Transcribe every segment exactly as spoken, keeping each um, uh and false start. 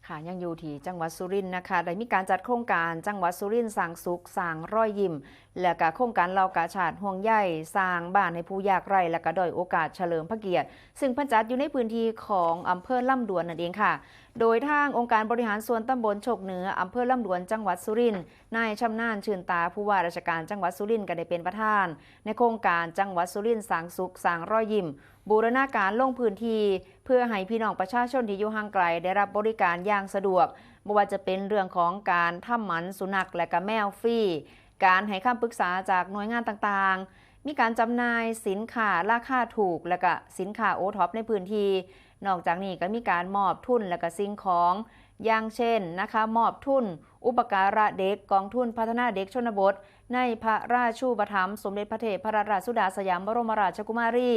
ค่ะ ยังอยู่ที่จังหวัดสุรินทร์นะคะ ได้มีการจัดโครงการจังหวัดสุรินทร์สร้างสุขสร้างรอยยิ้ม และก็โครงการเหล่ากาชาดห่วงใยสร้างบ้านให้ผู้ยากไร้และก็ด้อยโอกาสเฉลิมพระเกียรติ ซึ่งเพิ่นจัดอยู่ในพื้นที่ของอำเภอลำดวนนั่นเองค่ะ โดยทางองค์การบริหารส่วนตำบลโชคเหนืออำเภอลำดวนจังหวัดสุรินทร์ นายชำนาญชื่นตาผู้ว่าราชการจังหวัดสุรินทร์ก็ได้เป็นประธาน ในโครงการจังหวัดสุรินทร์สร้างสุขสร้างรอยยิ้ม บูรณาการลงพื้นที่ เพื่อให้พี่น้องประชาชนที่อยู่ห่างไกลได้รับบริการอย่างสะดวก บ่ว่าจะเป็นเรื่องของการทำหมันสุนัขและก็แมวฟรี การให้คำปรึกษาจากหน่วยงานต่างๆ มีการจำหน่ายสินค้าราคาถูกและก็สินค้าโอท็อปในพื้นที่ นอกจากนี้ก็มีการมอบทุนและก็สิ่งของ อย่างเช่นนะคะ มอบทุนอุปการะเด็กกองทุนพัฒนาเด็กชนบท ในพระราชูปถัมภ์สมเด็จพระเทพรัตนราชสุดาสยามบรมราชกุมารี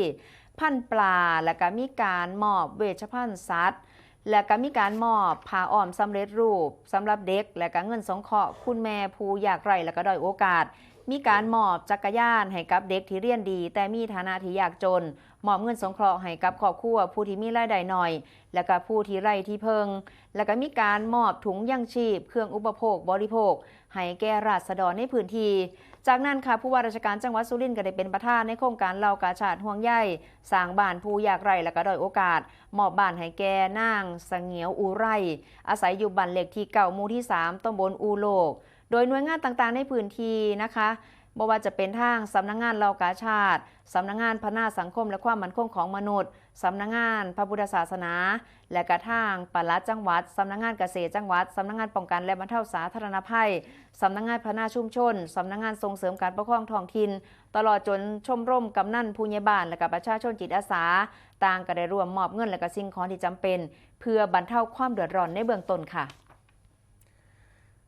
พันธุ์ปลา และก็มีการมอบเวชภัณฑ์สัตว์ และก็มีการมอบผ้าอ้อมสำเร็จรูปสำหรับเด็ก และก็เงินสงเคราะห์คุณแม่ผู้ยากไร้และก็ด้อยโอกาส มีการมอบจักรยานให้กับเด็กที่เรียนดี แต่มีฐานะที่ยากจน มอบเงินสงเคราะห์ให้กับครอบครัวผู้ที่มีรายได้น้อย และก็ผู้ที่ไร้ที่เพิ่ง และก็มีการมอบถุงยังชีพ เครื่องอุปโภคบริโภค ให้แก่ราษฎรในพื้นที่ จากนั้นค่ะ ผู้ว่าราชการจังหวัดสุรินทร์ก็ได้เป็นประธานในโครงการเหล่ากาชาดห่วงใยสร้างบ้านผู้ยากไร้และก็ด้อยโอกาส มอบบ้านให้แก่นางเสงียวอุไร อาศัยอยู่บ้านเลขที่เก้า หมู่ที่สาม ตำบลอู่โลก โดยหน่วยงานต่างๆในพื้นที่นะคะ บ่ว่าจะเป็นทางสำนักงานเหล่ากาชาด สำนักงานพัฒนาสังคมและความมั่นคงของมนุษย์ สำนักงานพระพุทธศาสนา และกระทั่งปลัดจังหวัด สำนักงานเกษตรจังหวัด สำนักงานป้องกันและบรรเทาสาธารณภัย สำนักงานพัฒนาชุมชน สำนักงานส่งเสริมการปกครองท้องถิ่น ตลอดจนชมรมกำนันผู้ใหญ่บ้าน และก็ประชาชนจิตอาสา ต่างก็ได้ร่วมมอบเงินและก็สิ่งของที่จำเป็น เพื่อบรรเทาความเดือดร้อนในเบื้องต้นค่ะ